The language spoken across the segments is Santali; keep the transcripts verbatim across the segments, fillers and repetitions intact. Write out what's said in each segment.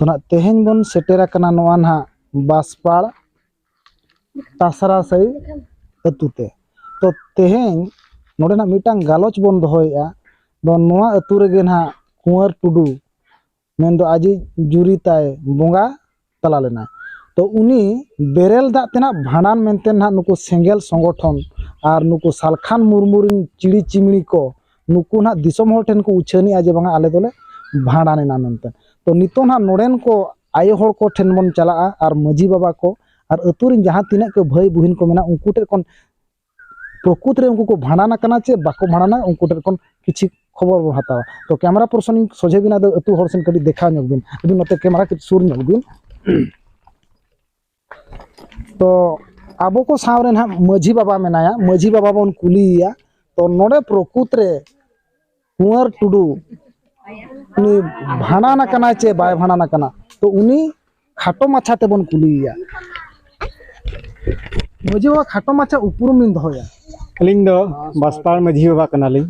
ᱛᱚ ᱱᱟᱦᱟᱜ ᱛᱮᱦᱮᱧ ᱵᱚᱱ ᱥᱮᱴᱮᱨ ᱟᱠᱟᱱᱟ ᱱᱚᱣᱟ ᱱᱟᱦᱟᱜ ᱵᱟᱥᱯᱟᱲ ᱴᱟᱥᱨᱟ ᱥᱟᱹᱭ ᱟᱹᱛᱩ ᱛᱮ᱾ ᱛᱚ ᱛᱮᱦᱮᱧ ᱱᱚᱰᱮ ᱱᱟᱜ ᱢᱤᱫᱴᱟᱝ ᱜᱟᱞᱚᱪ ᱵᱚᱱ ᱫᱚᱦᱚᱭᱮᱫᱼᱟ᱾ ᱫᱚ ᱱᱚᱣᱟ ᱟᱹᱛᱩ ᱨᱮᱜᱮ ᱱᱟᱦᱟᱜ ᱠᱩᱸᱣᱟᱨ ᱴᱩᱰᱩ, ᱢᱮᱱᱫᱚ ᱟᱡᱤᱡ ᱡᱩᱨᱤ ᱛᱟᱭ ᱵᱚᱸᱜᱟ ᱛᱟᱞᱟ ᱞᱮᱱᱟᱭ᱾ ᱛᱚ ᱩᱱᱤ ᱵᱮᱨᱮᱞ ᱫᱟᱜ ᱛᱮ ᱱᱟᱜ ᱵᱷᱟᱸᱰᱟᱱ ᱢᱮᱱᱛᱮ ᱱᱟᱜ ᱱᱩᱠᱩ ᱥᱮᱸᱜᱮᱞ ᱥᱚᱝᱜᱚᱴᱷᱚᱱ ᱟᱨ ᱱᱩᱠᱩ ᱥᱟᱞᱠᱷᱟᱱ ᱢᱩᱨᱢᱩ ᱨᱮᱱ ᱪᱤᱲᱤ ᱪᱤᱢᱲᱤ ᱠᱚ, ᱱᱩᱠᱩ ᱱᱟᱜ ᱫᱤᱥᱚᱢ ᱦᱚᱲ ᱴᱷᱮᱱ ᱠᱚ ᱩᱪᱷᱟᱹᱱᱮᱜᱼᱟ ᱡᱮ ᱵᱟᱝᱟ ᱟᱞᱮ ᱫᱚᱞᱮ ᱵᱷᱟᱸᱰᱟᱱ ᱮᱱᱟ ᱢᱮᱱᱛᱮ᱾ ᱛᱚ ᱱᱤᱛᱚᱜ ᱱᱟᱜ ᱱᱚᱰᱮᱱ ᱠᱚ ᱟᱭᱳ ᱦᱚᱲ ᱠᱚ ᱴᱷᱮᱱ ᱵᱚᱱ ᱪᱟᱞᱟᱜᱼᱟ ᱟᱨ ᱢᱟᱹᱡᱷᱤ ᱵᱟᱵᱟ ᱠᱚ ᱟᱨ ᱟᱹᱛᱩ ᱨᱮᱱ ᱡᱟᱦᱟᱸ ᱛᱤᱱᱟᱹᱜ ᱠᱚ ᱵᱷᱟᱹᱭ ᱵᱩᱦᱤᱱ ᱠᱚ ᱢᱮᱱᱟᱜ ᱩᱱᱠᱩ ᱴᱷᱮᱱ ᱠᱷᱚᱱ ᱯᱨᱚᱠᱩᱛ ᱨᱮ ᱩᱱᱠᱩ ᱠᱚ ᱵᱷᱟᱸᱰᱟᱱ ᱟᱠᱟᱱᱟ ᱪᱮ ᱵᱟᱠᱚ ᱵᱷᱟᱸᱰᱟᱱᱟ, ᱩᱱᱠᱩ ᱴᱷᱮᱱ ᱠᱷᱚᱱ ᱠᱤᱪᱷᱤ ᱠᱷᱚᱵᱚᱨ ᱵᱚᱱ ᱦᱟᱛᱟᱣᱟ᱾ ᱛᱚ ᱠᱮᱢᱮᱨᱟ ᱯᱟᱨᱥᱚᱱ ᱤᱧ ᱥᱚᱡᱷᱮ ᱵᱤᱱᱟ ᱫᱚ ᱟᱹᱛᱩ ᱦᱚᱲ ᱥᱮᱱ ᱠᱟᱹᱴᱤᱡ ᱫᱮᱠᱷᱟᱣ ᱧᱚᱜ ᱵᱤᱱ, ᱟᱹᱵᱤᱱ ᱱᱚᱛᱮ ᱠᱮᱢᱮᱨᱟ ᱠᱟᱹᱴᱤᱡ ᱥᱩᱨ ᱧᱚᱜ ᱵᱤᱱ᱾ ᱛᱚ ᱟᱵᱚ ᱠᱚ ᱥᱟᱶ ᱨᱮ ᱱᱟᱦᱟᱜ ᱢᱟᱹᱡᱷᱤ ᱵᱟᱵᱟ ᱢᱮᱱᱟᱭᱟ, ᱢᱟᱹᱡᱷᱤ ᱵᱟᱵᱟ ᱵᱚᱱ ᱠᱩᱞᱤᱭᱮᱭᱟ᱾ ᱛᱚ ᱱᱚᱰᱮ ᱯᱨᱚᱠᱩᱛ ᱨᱮ ᱠᱩᱸᱣᱟᱨ ᱴᱩᱰᱩ ᱩᱱᱤ ᱵᱷᱟᱸᱰᱟᱱ ᱟᱠᱟᱱᱟᱭ ᱪᱮ ᱵᱟᱭ ᱵᱷᱟᱸᱰᱟᱱ ᱟᱠᱟᱱᱟ? ᱛᱚ ᱩᱱᱤ ᱠᱷᱟᱴᱚ ᱢᱟᱪᱷᱟ ᱛᱮᱵᱚᱱ ᱠᱩᱞᱤᱭᱮᱭᱟ᱾ ᱢᱟᱹᱡᱷᱤ ᱵᱟᱵᱟ, ᱠᱷᱟᱴᱚ ᱢᱟᱪᱷᱟ ᱩᱯᱨᱩᱢ ᱵᱤᱱ ᱫᱚᱦᱚᱭᱟ᱾ ᱟᱹᱞᱤᱧ ᱫᱚ ᱵᱟᱥᱯᱟᱲ ᱢᱟᱹᱡᱷᱤ ᱵᱟᱵᱟ ᱠᱟᱱᱟᱞᱤᱧ᱾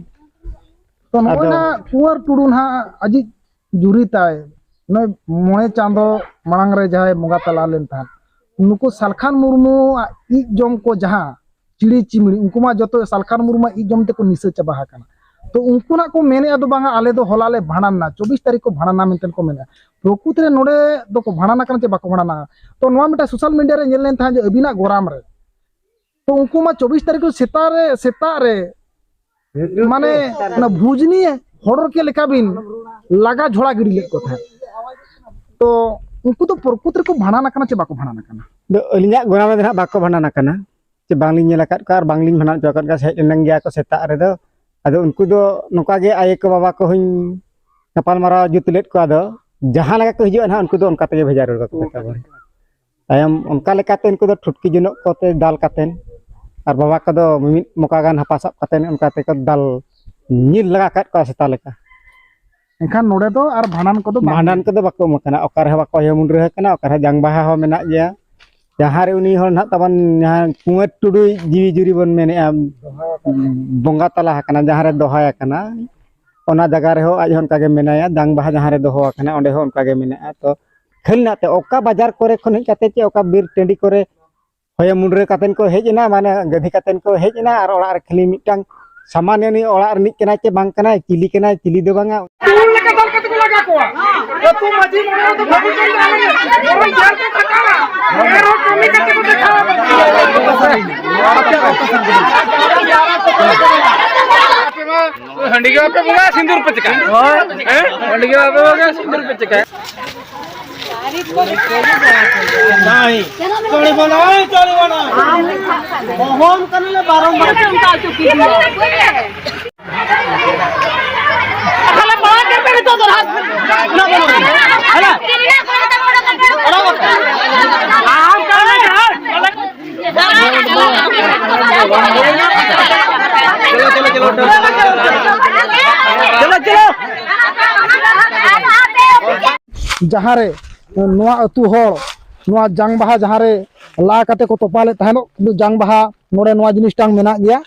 ᱛᱚ ᱱᱚᱜᱼᱚᱭ ᱟᱫᱚ ᱱᱟᱦᱟᱜ ᱠᱩᱸᱣᱟᱨ ᱴᱩᱰᱩ ᱱᱟᱦᱟᱜ ᱟᱡᱤᱡ ᱡᱩᱨᱤ ᱛᱟᱭ ᱱᱚᱜᱼᱚᱭ ᱢᱚᱬᱮ ᱪᱟᱸᱫᱚ ᱢᱟᱲᱟᱝ ᱨᱮ ᱡᱟᱦᱟᱸᱭ ᱵᱚᱸᱜᱟ ᱛᱟᱞᱟ ᱞᱮᱱ ᱛᱟᱦᱮᱸᱫ, ᱱᱩᱠᱩ ᱥᱟᱞᱠᱷᱟᱱ ᱢᱩᱨᱢᱩᱣᱟᱜ ᱤᱡ ᱡᱚᱢ ᱠᱚ ᱡᱟᱦᱟᱸ ᱪᱤᱲᱤ ᱪᱤᱢᱲᱤ, ᱩᱱᱠᱩ ᱢᱟ ᱡᱚᱛᱚ ᱥᱟᱞᱠᱷᱟᱱ ᱢᱩᱨᱢᱩᱣᱟᱜ ᱤᱡ ᱡᱚᱢ ᱛᱮᱠᱚ ᱱᱤᱥᱟᱹ ᱪᱟᱵᱟ ᱟᱠᱟᱱᱟ᱾ ᱛᱚ ᱩᱱᱠᱩ ᱱᱟᱜ ᱠᱚ ᱢᱮᱱᱮᱫᱼᱟ ᱫᱚ ᱵᱟᱝᱟ ᱟᱞᱮ ᱫᱚ ᱦᱚᱞᱟ ᱞᱮ ᱵᱷᱟᱸᱰᱟᱱ ᱮᱱᱟ, ᱪᱚᱵᱵᱤᱥ ᱛᱟᱹᱨᱤᱠᱷ ᱠᱚ ᱵᱷᱟᱸᱰᱟᱱᱟ ᱢᱮᱱᱛᱮ ᱠᱚ ᱢᱮᱱᱮᱫᱼᱟ᱾ ᱯᱨᱚᱠᱩᱛ ᱨᱮ ᱱᱚᱰᱮ ᱫᱚᱠᱚ ᱵᱷᱟᱸᱰᱟᱱ ᱟᱠᱟᱱᱟ ᱪᱮ ᱵᱟᱠᱚ ᱵᱷᱟᱸᱰᱟᱱᱟ? ᱛᱚ ᱱᱚᱣᱟ ᱢᱤᱫᱴᱟᱝ ᱥᱳᱥᱟᱞ ᱢᱤᱰᱤᱭᱟ ᱨᱮ ᱧᱮᱞ ᱞᱮᱱ ᱛᱟᱦᱮᱸᱫ ᱡᱮ ᱟᱹᱵᱤᱱᱟᱜ ᱜᱚᱨᱟᱢ ᱨᱮ, ᱛᱚ ᱩᱱᱠᱩ ᱢᱟ ᱪᱚᱵᱵᱤᱥ ᱛᱟᱹᱨᱤᱠᱷ ᱨᱮ ᱥᱮᱛᱟᱜ ᱨᱮ, ᱥᱮᱛᱟᱜ ᱨᱮ ᱢᱟᱱᱮ ᱚᱱᱟ ᱵᱷᱩᱡᱽ ᱱᱤᱭᱮ ᱦᱚᱲ ᱨᱚᱠᱮ ᱞᱮᱠᱟ ᱵᱤᱱ ᱞᱟᱜᱟ ᱡᱷᱚᱲᱟ ᱜᱤᱰᱤ ᱞᱮᱫ ᱠᱚ ᱛᱟᱦᱮᱸᱫ᱾ ᱛᱚ ᱩᱱᱠᱩ ᱫᱚ ᱯᱨᱚᱠᱩᱛ ᱨᱮᱠᱚ ᱵᱷᱟᱸᱰᱟᱱ ᱟᱠᱟᱱᱟ ᱪᱮ ᱵᱟᱠᱚ ᱵᱷᱟᱸᱰᱟᱱ ᱟᱠᱟᱱᱟ? ᱫᱚ ᱟᱹᱞᱤᱧᱟᱜ ᱜᱚᱨᱟᱢ ᱨᱮᱫᱚ ᱱᱟᱦᱟᱜ ᱵᱟᱠᱚ ᱵᱷᱟᱸᱰᱟᱱ ᱟᱠᱟᱱᱟ, ᱪᱮ ᱵᱟᱝᱞᱤᱧ ᱧᱮᱞ ᱟᱠᱟᱫ ᱠᱚᱣᱟ ᱟᱨ ᱵᱟᱝᱞᱤᱧ ᱵᱷᱟᱸᱰᱟᱱ ᱦᱚᱪᱚ ᱟᱠᱟᱫ ᱠᱚᱣᱟ᱾ ᱦᱮᱡ ᱞᱮᱱ ᱜᱮᱭᱟ ᱠᱚ ᱥᱮᱛᱟᱜ ᱨᱮᱫᱚ᱾ ᱟᱫᱚ ᱩᱱᱠᱩ ᱫᱚ ᱱᱚᱝᱠᱟ ᱜᱮ ᱟᱭᱳ ᱠᱚ ᱵᱟᱵᱟ ᱠᱚ ᱦᱚᱧ ᱜᱟᱯᱟᱞ ᱢᱟᱨᱟᱣ ᱡᱩᱛ ᱞᱮᱫ ᱠᱚᱣᱟ᱾ ᱟᱫᱚ ᱡᱟᱦᱟᱸ ᱞᱮᱠᱟ ᱠᱚ ᱦᱤᱡᱩᱜᱼᱟ ᱱᱟᱦᱟᱜ, ᱩᱱᱠᱩ ᱫᱚ ᱚᱱᱠᱟ ᱛᱮᱜᱮ ᱵᱷᱮᱡᱟ ᱨᱩᱣᱟᱹᱲ ᱠᱟᱠᱚ ᱛᱟᱵᱚᱱ᱾ ᱛᱟᱭᱚᱢ ᱚᱱᱠᱟ ᱞᱮᱠᱟᱛᱮ ᱩᱱᱠᱩ ᱫᱚ ᱴᱷᱩᱴᱠᱤ ᱡᱚᱱᱚᱜ ᱠᱚᱛᱮ ᱫᱟᱞ ᱠᱟᱛᱮᱱ ᱟᱨ ᱵᱟᱵᱟ ᱠᱚᱫᱚ ᱢᱤᱢᱤᱫ ᱢᱚᱠᱟ ᱜᱟᱱ ᱦᱟᱯᱟ ᱥᱟᱵ ᱠᱟᱛᱮᱱ ᱚᱱᱠᱟ ᱛᱮᱠᱚ ᱫᱟᱞ ᱧᱤᱨ ᱞᱟᱜᱟ ᱠᱟᱫ ᱠᱚᱣᱟ ᱥᱮᱛᱟ ᱞᱮᱠᱟ᱾ ᱮᱱᱠᱷᱟᱱ ᱱᱚᱰᱮ ᱫᱚ ᱟᱨ ᱵᱷᱟᱸᱰᱟᱱ ᱠᱚᱫᱚ ᱵᱟᱝ ᱵᱷᱟᱸᱰᱟᱱ ᱦᱩᱭᱩᱜᱼᱟ᱾ ᱠᱚᱫᱚ ᱵᱟᱠᱚ ᱮᱢ ᱟᱠᱟᱱᱟ, ᱚᱠᱟ ᱨᱮᱦᱚᱸ ᱵᱟᱠᱚ ᱦᱤᱭᱟᱹ ᱢᱩᱰᱨᱟᱹ ᱟᱠᱟᱱᱟ, ᱚᱠᱟ ᱨᱮᱦᱚᱸ ᱡᱟᱝ ᱵᱟᱦᱟ ᱦᱚᱸ ᱢᱮᱱᱟᱜ ᱜᱮᱭᱟ᱾ ᱡᱟᱦᱟᱸ ᱨᱮ ᱩᱱᱤ ᱦᱚᱲ ᱱᱟᱦᱟᱜ ᱛᱟᱵᱚᱱ ᱡᱟᱦᱟᱸ ᱠᱩᱸᱣᱟᱨ ᱴᱩᱰᱩᱭ ᱡᱤᱣᱤ ᱡᱩᱨᱤ ᱵᱚᱱ ᱢᱮᱱᱮᱫᱼᱟ, ᱵᱚᱸᱜᱟ ᱛᱟᱞᱟ ᱟᱠᱟᱱᱟ, ᱡᱟᱦᱟᱸ ᱨᱮ ᱫᱚᱦᱟᱭ ᱟᱠᱟᱱᱟ, ᱚᱱᱟ ᱡᱟᱭᱜᱟ ᱨᱮᱦᱚᱸ ᱟᱡ ᱦᱚᱸ ᱚᱱᱠᱟ ᱜᱮ ᱢᱮᱱᱟᱭᱟ, ᱡᱟᱝ ᱵᱟᱦᱟ ᱡᱟᱦᱟᱸ ᱨᱮ ᱫᱚᱦᱚ ᱟᱠᱟᱱᱟ ᱚᱸᱰᱮ ᱦᱚᱸ ᱚᱱᱠᱟ ᱜᱮ ᱢᱮᱱᱟᱜᱼᱟ᱾ ᱛᱚ ᱠᱷᱟᱹᱞᱤ ᱱᱟᱛᱮ ᱚᱠᱟ ᱵᱟᱡᱟᱨ ᱠᱚᱨᱮ ᱠᱷᱚᱱ ᱦᱮᱡ ᱠᱟᱛᱮ ᱪᱮ ᱚᱠᱟ ᱵᱤᱨ ᱴᱟᱺᱰᱤ ᱠᱚᱨᱮ ᱦᱚᱭᱚ ᱢᱩᱰᱨᱟᱹ ᱠᱟᱛᱮᱱ ᱠᱚ ᱦᱮᱡ ᱮᱱᱟ, ᱢᱟᱱᱮ ᱜᱟᱹᱫᱷᱤ ᱠᱟᱛᱮᱱ ᱠᱚ ᱦᱮᱡ ᱮᱱᱟ ᱟᱨ ᱚᱲᱟᱜ ᱨᱮ ᱠᱷᱟᱹᱞᱤ ᱢᱤᱫᱴᱟᱝ ᱥᱟᱢᱟᱱ ᱩᱱᱤ ᱚᱲᱟᱜ ᱨᱤᱱᱤᱡ ᱠᱟᱱᱟᱭ ᱪᱮ ᱵᱟᱝ ᱠᱟᱱᱟᱭ, ᱪᱤᱞᱤ ᱠᱟᱱᱟᱭ, ᱪᱤᱞᱤ ᱫᱚ ᱵᱟᱝᱟ᱾ ᱛᱩᱞ ᱞᱮᱠᱟ ᱫᱚᱞ ᱠᱟᱛᱮ ᱠᱚ ᱞᱟᱜᱟ ᱠᱚᱣᱟ᱾ ᱟᱹᱛᱩ ᱢᱟᱹᱡᱷᱤ ᱢᱚᱬᱮ ᱦᱚᱲ ᱫᱚ ᱵᱷᱟᱹᱜᱤ ᱠᱚ ᱧᱟᱢᱟ᱾ ᱵᱚᱨᱚᱝ ᱡᱮᱞ ᱠᱚ ᱠᱷᱟᱴᱟᱣᱟ᱾ ᱮᱱᱨᱮᱦᱚᱸ ᱠᱟᱹᱢᱤ ᱠᱟᱛᱮ ᱠᱚ ᱫᱮᱠᱷᱟᱣᱟ᱾ ᱟᱯᱮ ᱢᱟ ᱦᱟᱺᱰᱤ ᱜᱮ ᱵᱟᱯᱮ ᱵᱚᱸᱜᱟᱭᱟ, ᱥᱤᱸᱫᱩᱨ ᱯᱮ ᱪᱤᱠᱟᱹᱭᱟ? ᱦᱮᱸ? ᱦᱟᱺᱰᱤ ᱜᱮ ᱵᱟᱯᱮ ᱵᱚᱸᱜᱟᱭᱟ, ᱥᱤᱸᱫᱩᱨ ᱯᱮ ᱪᱤᱠᱟᱹᱭᱟ? नहीं, चलिबो नहीं, चलिबो नहीं। मोहन कनले बारंबार। ᱛᱟᱦᱚᱞᱮ ᱵᱟᱝ ᱠᱟᱛᱮ ᱱᱤᱛᱚᱜ ᱫᱚ ᱞᱟᱦᱟ ᱥᱮᱫ᱾ ᱦᱮᱞᱟ᱾ ᱟᱢ ᱠᱟᱱᱟ ᱡᱟᱦᱟᱸ᱾ ᱡᱟᱦᱟᱸ ᱨᱮ ᱱᱚᱣᱟ ᱟᱹᱛᱩ ᱦᱚᱲ ᱱᱚᱣᱟ ᱡᱟᱝ ᱵᱟᱦᱟ ᱡᱟᱦᱟᱸ ᱨᱮ ᱞᱟ ᱠᱟᱛᱮ ᱠᱚ ᱛᱚᱯᱟ ᱞᱮᱫ ᱛᱟᱦᱮᱱᱚᱜ, ᱠᱤᱱᱛᱩ ᱡᱟᱝ ᱵᱟᱦᱟ ᱱᱚᱰᱮ ᱱᱚᱣᱟ ᱡᱤᱱᱤᱥᱴᱟᱝ ᱢᱮᱱᱟᱜ ᱜᱮᱭᱟ᱾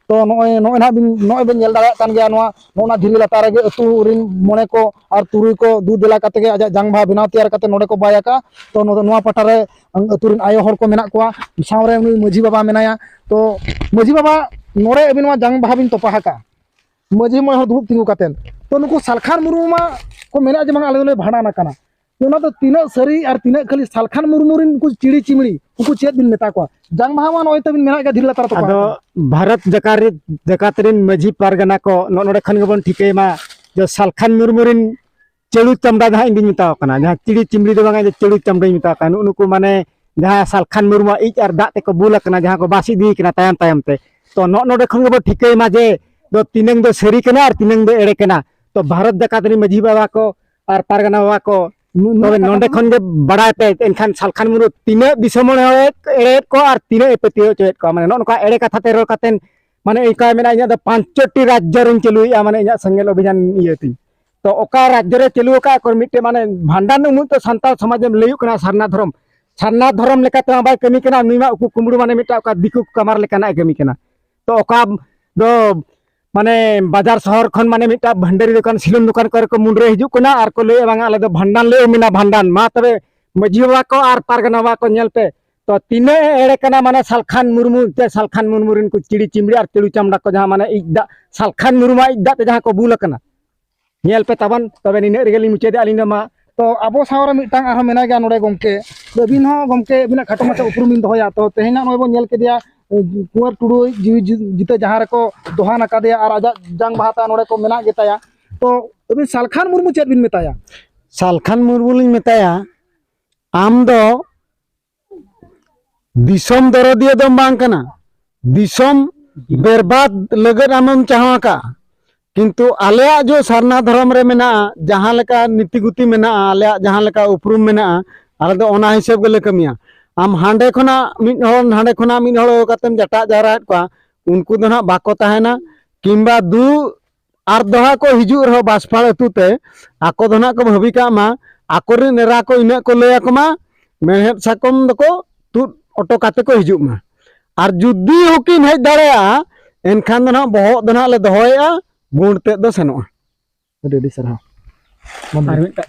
ᱛᱚ ᱱᱚᱜᱼᱚᱭ, ᱱᱚᱜᱼᱚᱭ ᱱᱟᱦᱟᱜ ᱵᱤᱱ, ᱱᱚᱜᱼᱚᱭ ᱵᱮᱱ ᱧᱮᱞ ᱫᱟᱲᱮᱭᱟᱜ ᱠᱟᱱ ᱜᱮᱭᱟ, ᱱᱚᱣᱟ, ᱱᱚᱜᱼᱚ ᱱᱟ ᱫᱷᱤᱨᱤ ᱞᱟᱛᱟᱨ ᱨᱮᱜᱮ ᱟᱹᱛᱩ ᱨᱤᱱ ᱢᱚᱬᱮ ᱠᱚ ᱟᱨ ᱛᱩᱨᱩᱭ ᱠᱚ ᱫᱩ ᱫᱮᱞᱟ ᱠᱟᱛᱮ ᱜᱮ ᱟᱡᱟᱜ ᱡᱟᱝ ᱵᱟᱦᱟ ᱵᱮᱱᱟᱣ ᱛᱮᱭᱟᱨ ᱠᱟᱛᱮ ᱱᱚᱰᱮ ᱠᱚ ᱵᱟᱭ ᱟᱠᱟᱫᱼᱟ᱾ ᱛᱚ ᱱᱚᱣᱟ, ᱱᱚᱣᱟ ᱯᱟᱴᱟ ᱨᱮ ᱟᱹᱛᱩ ᱨᱤᱱ ᱟᱭᱳ ᱦᱚᱲ ᱠᱚ ᱢᱮᱱᱟᱜ ᱠᱚᱣᱟ, ᱥᱟᱶᱨᱮ ᱩᱱᱤ ᱢᱟᱹᱡᱷᱤ ᱵᱟᱵᱟ ᱢᱮᱱᱟᱭᱟ᱾ ᱛᱚ ᱢᱟᱹᱡᱷᱤ ᱵᱟᱵᱟ, ᱱᱚᱰᱮ ᱟᱹᱵᱤᱱ ᱱᱚᱣᱟ ᱡᱟᱝ ᱵᱟᱦᱟ ᱵᱤᱱ ᱛᱚᱯᱟ ᱟᱠᱟᱫᱼᱟ, ᱢᱟᱹᱡᱷᱤ ᱢᱚᱬᱮ ᱦᱚᱲ ᱫᱩᱲᱩᱵ ᱛᱤᱸᱜᱩ ᱠᱟᱛᱮ, ᱛᱚ ᱱᱩᱠᱩ ᱥᱟᱞᱠᱷᱟᱱ ᱢᱩᱨᱢᱩ ᱢᱟ ᱠᱚ ᱢᱮᱱᱮᱫᱼᱟ ᱡᱮ ᱵᱟᱝ ᱟᱞᱮ ᱫᱚᱞᱮ ᱵᱷᱟᱸᱰᱟᱱ ᱟᱠᱟᱱᱟ᱾ ᱚᱱᱟ ᱫᱚ ᱛᱤᱱᱟᱹᱜ ᱥᱟᱹᱨᱤ ᱟᱨ ᱛᱤᱱᱟᱹᱜ ᱠᱷᱟᱹᱞᱤ ᱥᱟᱞᱠᱷᱟᱱ ᱢᱩᱨᱢᱩ ᱨᱤᱱ ᱩᱱᱠᱩ ᱪᱤᱲᱤ ᱪᱤᱢᱲᱤ, ᱩᱱᱠᱩ ᱪᱮᱫ ᱵᱤᱱ ᱢᱮᱛᱟ ᱠᱚᱣᱟ? ᱡᱟᱝ ᱵᱟᱦᱟ ᱢᱟ ᱱᱚᱜᱼᱚᱭ ᱛᱟᱵᱤᱱ ᱢᱮᱱᱟᱜ ᱜᱮᱭᱟ ᱫᱷᱤᱨᱤ ᱞᱟᱛᱟᱨ ᱨᱮ ᱛᱚᱯᱟ ᱟᱫᱚ ᱟᱠᱟᱱᱟ᱾ ᱵᱷᱟᱨᱚᱛ ᱡᱟᱠᱟᱛ ᱨᱮ, ᱡᱟᱠᱟᱛ ᱨᱤᱱ ᱢᱟᱹᱡᱷᱤ ᱯᱟᱨᱜᱟᱱᱟ ᱠᱚ ᱱᱚᱜᱼᱚ ᱱᱚᱰᱮ ᱠᱷᱚᱱ ᱜᱮᱵᱚᱱ ᱴᱷᱤᱠᱟᱹᱭ ᱢᱟ ᱡᱮ ᱥᱟᱞᱠᱷᱟᱱ ᱢᱩᱨᱢᱩ ᱨᱤᱱ ᱪᱟᱹᱲᱩ ᱪᱟᱢᱲᱟ ᱡᱟᱦᱟᱸ ᱤᱧ ᱫᱩᱧ ᱢᱮᱛᱟᱣ ᱠᱟᱱᱟ, ᱡᱟᱦᱟᱸ ᱪᱤᱲᱤ ᱪᱤᱢᱲᱤ ᱫᱚ ᱵᱟᱝᱟ, ᱡᱮ ᱪᱟᱹᱲᱩ ᱪᱟᱢᱲᱟᱧ ᱢᱮᱛᱟᱣ ᱠᱟᱱᱟ, ᱱᱩᱜᱼᱩ ᱱᱩᱠᱩ ᱢᱟᱱᱮ ᱡᱟᱦᱟᱸ ᱥᱟᱞᱠᱷᱟᱱ ᱢᱩᱨᱢᱩᱣᱟᱜ ᱤᱡ ᱟᱨ ᱫᱟᱜ ᱛᱮᱠᱚ ᱵᱩᱞ ᱟᱠᱟᱱᱟ, ᱡᱟᱦᱟᱸ ᱠᱚ ᱵᱟᱥ ᱤᱫᱤᱭᱮ ᱠᱟᱱᱟ ᱛᱟᱭᱚᱢ ᱛᱟᱭᱚᱢ ᱛᱮ᱾ ᱛᱚ ᱱᱚᱜᱼᱚ ᱱᱚᱰᱮ ᱠᱷᱚᱱ ᱜᱮᱵᱚ ᱴᱷᱤᱠᱟᱹᱭ ᱢᱟ ᱡᱮ ᱫᱚ ᱛᱤᱱᱟᱹᱝ ᱫᱚ ᱥᱟᱹᱨᱤ ᱠᱟᱱᱟ ᱟᱨ ᱛᱤᱱᱟᱹᱝ ᱫᱚ ᱮᱲᱮ ᱠᱟᱱᱟ᱾ ᱛᱚ ᱵᱷᱟᱨᱚᱛ ᱡᱟᱠᱟᱛ ᱨᱤᱱ ᱢᱟᱹᱡᱷᱤ ᱵᱟᱵᱟ ᱠᱚ ᱟᱨ ᱯᱟᱨᱜᱟᱱᱟ ᱵᱟᱵᱟ ᱠᱚ, ᱱᱩ-, ᱱᱩᱱᱟᱹᱜ ᱛᱚᱵᱮ ᱠᱟᱛᱷᱟ ᱱᱚᱰᱮ ᱠᱟᱱᱟ᱾ ᱠᱷᱚᱱ ᱜᱮ ᱵᱟᱲᱟᱭ ᱯᱮ, ᱮᱱᱠᱷᱟᱱ ᱥᱟᱞᱠᱷᱟᱱ ᱢᱩᱨᱢᱩ ᱛᱤᱱᱟᱹᱜ ᱫᱤᱥᱚᱢ ᱦᱚᱲ ᱦᱚᱸᱭ ᱮᱲᱮᱭᱮᱫ ᱠᱚᱣᱟ ᱟᱨ ᱛᱤᱱᱟᱹᱜ ᱮ ᱯᱟᱹᱛᱭᱟᱹᱣ ᱦᱚᱪᱚᱭᱮᱫ ᱠᱚᱣᱟ᱾ ᱢᱟᱱᱮ ᱱᱚᱜᱼᱚ ᱱᱚᱝᱠᱟ ᱮᱲᱮ ᱠᱟᱛᱷᱟ ᱛᱮ ᱨᱚᱲ ᱠᱟᱛᱮᱱ, ᱢᱟᱱᱮ ᱚᱱᱠᱟᱭ ᱢᱮᱱᱟ, "ᱤᱧᱟᱹᱜ ᱫᱚ ᱯᱟᱸᱪᱴᱤ ᱨᱟᱡᱽᱡᱚ ᱨᱤᱧ ᱪᱟᱹᱞᱩᱭᱮᱫᱼᱟ, ᱢᱟᱱᱮ ᱤᱧᱟᱹᱜ ᱥᱮᱸᱜᱮᱞ ᱚᱵᱷᱤᱡᱟᱱ ᱤᱭᱟᱹ ᱛᱤᱧ᱾" ᱛᱚ ᱚᱠᱟ ᱨᱟᱡᱽᱡᱚ ᱨᱮ ᱪᱟᱹᱞᱩ ᱟᱠᱟᱫ ᱠᱚ ᱢᱤᱫᱴᱮᱱ, ᱢᱟᱱᱮ ᱵᱷᱟᱸᱰᱟᱱ ᱩᱢᱩᱜ ᱛᱚ ᱥᱟᱱᱛᱟᱲ ᱥᱚᱢᱟᱡᱽ ᱮᱢ ᱞᱟᱹᱭᱩᱜ ᱠᱟᱱᱟ ᱥᱟᱨᱱᱟ ᱫᱷᱚᱨᱚᱢ᱾ ᱥᱟᱨᱱᱟ ᱫᱷᱚᱨᱚᱢ ᱞᱮᱠᱟᱛᱮ ᱢᱟ ᱵᱟᱭ ᱠᱟᱹᱢᱤ ᱠᱟᱱᱟ, ᱱᱩᱭ ᱢᱟ ᱩᱠᱩ ᱠᱩᱢᱵᱽᱲᱩ, ᱢᱟᱱᱮ ᱢᱤᱫᱴᱟᱝ ᱚᱠᱟ ᱫᱤᱠᱩ ᱠᱟᱢᱟᱨ ᱞᱮᱠᱟᱱᱟᱜ ᱮ ᱠᱟᱹᱢᱤ ᱠᱟᱱᱟ᱾ ᱛᱚ ᱚᱠᱟ ᱫᱚ ᱢᱟᱱᱮ ᱵᱟᱡᱟᱨ ᱥᱚᱦᱚᱨ ᱠᱷᱚᱱ ᱢᱟᱱᱮ ᱢᱤᱫᱴᱟᱝ ᱵᱷᱟᱱᱰᱟᱨᱤ ᱫᱚᱠᱟᱱ, ᱥᱤᱞᱚᱱ ᱫᱚᱠᱟᱱ ᱠᱚᱨᱮ ᱠᱚ ᱢᱩᱰᱨᱟᱹ ᱦᱤᱡᱩᱜ ᱠᱟᱱᱟ ᱟᱨ ᱠᱚ ᱞᱟᱹᱭᱮᱫᱼᱟ, "ᱵᱟᱝᱟ, ᱟᱞᱮ ᱫᱚ ᱵᱷᱟᱱᱰᱟᱱ ᱞᱮ ᱩᱢᱮᱱᱟ, ᱵᱷᱟᱱᱰᱟᱱ᱾ ᱢᱟ ᱛᱚᱵᱮ ᱢᱟᱹᱡᱷᱤ ᱵᱟᱵᱟ ᱠᱚ ᱟᱨ ᱯᱟᱨᱜᱟᱱᱟ ᱵᱟᱵᱟ ᱠᱚ ᱧᱮᱞ ᱯᱮ, ᱛᱚ ᱛᱤᱱᱟᱹᱜ ᱮ ᱮᱲᱮ ᱠᱟᱱᱟ ᱢᱟᱱᱮ ᱥᱟᱞᱠᱷᱟᱱ ᱢᱩᱨᱢᱩ ᱛᱮ, ᱥᱟᱞᱠᱷᱟᱱ ᱢᱩᱨᱢᱩ ᱨᱮᱱ ᱠᱚ ᱪᱤᱲᱤ ᱪᱤᱢᱲᱤ ᱟᱨ ᱪᱤᱲᱩ ᱪᱟᱢᱲᱟ ᱠᱚ ᱡᱟᱦᱟᱸ ᱢᱟᱱᱮ ᱤᱡ ᱫᱟᱜ, ᱥᱟᱞᱠᱷᱟᱱ ᱢᱩᱨᱢᱩᱣᱟᱜ ᱤᱡ ᱫᱟᱜ ᱛᱮ ᱡᱟᱦᱟᱸ ᱠᱚ ᱵᱩᱞ ᱟᱠᱟᱱᱟ᱾ ᱧᱮᱞ ᱯᱮ ᱛᱟᱵᱚᱱ, ᱛᱚᱵᱮ ᱱᱤᱱᱟᱹᱜ ᱨᱮᱜᱮ ᱞᱤᱧ ᱢᱩᱪᱟᱹᱫᱮᱜᱼᱟ ᱟᱹᱞᱤᱧ ᱫᱚ ᱢᱟ᱾ ᱛᱚ ᱟᱵᱚ ᱥᱟᱶ ᱨᱮ ᱢᱤᱫᱴᱟᱝ ᱟᱨᱦᱚᱸ ᱢᱮᱱᱟᱭ ᱜᱮᱭᱟ ᱱᱚᱰᱮ ᱜᱚᱢᱠᱮ, ᱛᱚ ᱟᱹᱵᱤᱱ ᱦᱚᱸ ᱜᱚᱢᱠᱮ ᱟᱹᱵᱤᱱᱟᱜ ᱠᱷᱟᱴᱚ ᱢᱟᱪᱷᱟ ᱩᱯᱨᱩᱢ ᱵᱤᱱ ᱫᱚᱦᱚᱭᱟ᱾ ᱛᱚ ᱛᱮᱦᱮᱧᱟᱜ ᱱᱚᱜᱼᱚᱭ ᱵᱚᱱ ᱧᱮᱞ ᱠᱮᱫᱮᱭᱟ, ᱠᱩᱸᱣᱟᱨ ᱴᱩᱰᱩ ᱡᱤᱣᱤ ᱡᱤ-, ᱡᱤᱛᱟᱹ ᱡᱟᱦᱟᱸ ᱨᱮᱠᱚ ᱫᱚᱦᱟᱱ ᱟᱠᱟᱫᱮᱭᱟ ᱟᱨ ᱟᱡᱟᱜ ᱡᱟᱝ ᱵᱟᱦᱟ ᱛᱟᱭ ᱱᱚᱰᱮ ᱠᱚ ᱢᱮᱱᱟᱜ ᱜᱮᱛᱟᱭᱟ᱾ ᱛᱚ ᱟᱹᱵᱤᱱ ᱥᱟᱞᱠᱷᱟᱱ ᱢᱩᱨᱢᱩ ᱪᱮᱫ ᱵᱤᱱ ᱢᱮᱛᱟᱭᱟ? ᱥᱟᱞᱠᱷᱟᱱ ᱢᱩᱨᱢᱩ ᱞᱤᱧ ᱢᱮᱛᱟᱭᱟ, ᱟᱢ ᱫᱚ ᱫᱤᱥᱚᱢ ᱫᱚᱨᱚᱫᱤᱭᱟᱹ ᱫᱚᱢ ᱵᱟᱝ ᱠᱟᱱᱟ, ᱫᱤᱥᱚᱢ ᱵᱮᱨᱵᱟᱫ ᱞᱟᱹᱜᱤᱫ ᱟᱢᱮᱢ ᱪᱟᱦᱟᱣ ᱟᱠᱟᱫᱼᱟ᱾ ᱠᱤᱱᱛᱩ ᱟᱞᱮᱭᱟᱜ ᱡᱚ ᱥᱟᱨᱱᱟ ᱫᱷᱚᱨᱚᱢ ᱨᱮ ᱢᱮᱱᱟᱜᱼᱟ, ᱡᱟᱦᱟᱸ ᱞᱮᱠᱟ ᱱᱤᱛᱤ ᱜᱩᱛᱤ ᱢᱮᱱᱟᱜᱼᱟ, ᱟᱞᱮᱭᱟᱜ ᱡᱟᱦᱟᱸ ᱞᱮᱠᱟ ᱩᱯᱨᱩᱢ ᱢᱮᱱᱟᱜᱼᱟ, ᱟᱞᱮ ᱫᱚ ᱚᱱᱟ ᱦᱤᱥᱟᱹᱵ ᱜᱮᱞᱮ ᱠᱟᱹᱢᱤᱭᱟ᱾ ᱟᱢ ᱦᱟᱸᱰᱮ ᱠᱷᱚᱱᱟᱜ ᱢᱤᱫ ᱦᱚᱲ, ᱱᱟᱸᱰᱮ ᱠᱷᱚᱱᱟᱜ ᱢᱤᱫ ᱦᱚᱲ ᱟᱹᱜᱩ ᱠᱟᱛᱮᱢ ᱡᱟᱴᱟᱜ ᱡᱟᱣᱨᱟᱭᱮᱫ ᱠᱚᱣᱟ, ᱩᱱᱠᱩ ᱫᱚ ᱱᱟᱦᱟᱜ ᱵᱟᱠᱚ ᱛᱟᱦᱮᱱᱟ, ᱠᱤᱝᱵᱟ ᱫᱩ ᱟᱨ ᱫᱚᱦᱲᱟ ᱠᱚ ᱦᱤᱡᱩᱜ ᱨᱮᱦᱚᱸ ᱵᱟᱥᱯᱟᱲ ᱟᱹᱛᱩ ᱛᱮ, ᱟᱠᱚ ᱫᱚ ᱱᱟᱦᱟᱜ ᱠᱚ ᱵᱷᱟᱹᱵᱤ ᱠᱟᱜ ᱢᱟ, ᱟᱠᱚᱨᱮᱱ ᱮᱨᱟ ᱠᱚ ᱤᱱᱟᱹᱜ ᱠᱚ ᱞᱟᱹᱭ ᱟᱠᱚ ᱢᱟ, ᱢᱮᱲᱦᱮᱫ ᱥᱟᱠᱚᱢ ᱫᱚᱠᱚ ᱛᱩᱫ ᱚᱴᱚ ᱠᱟᱛᱮ ᱠᱚ ᱦᱤᱡᱩᱜ ᱢᱟ᱾ ᱟᱨ ᱡᱩᱫᱤ ᱦᱚᱸᱠᱤᱱ ᱦᱮᱡ ᱫᱟᱲᱮᱭᱟᱜᱼᱟ, ᱮᱱᱠᱷᱟᱱ ᱫᱚ ᱱᱟᱦᱟᱜ ᱵᱚᱦᱚᱜ ᱫᱚ ᱱᱟᱦᱟᱜ ᱞᱮ ᱫᱚᱦᱚᱭᱮᱫᱼᱟ, ᱜᱩᱸᱰ ᱛᱮᱫ ᱫᱚ ᱥᱮᱱᱚᱜᱼᱟ᱾ ᱟᱹᱰᱤ ᱟᱹᱰᱤ ᱥᱟᱨᱦᱟᱣ᱾ ᱟᱨ ᱢᱤᱫᱴᱟᱝ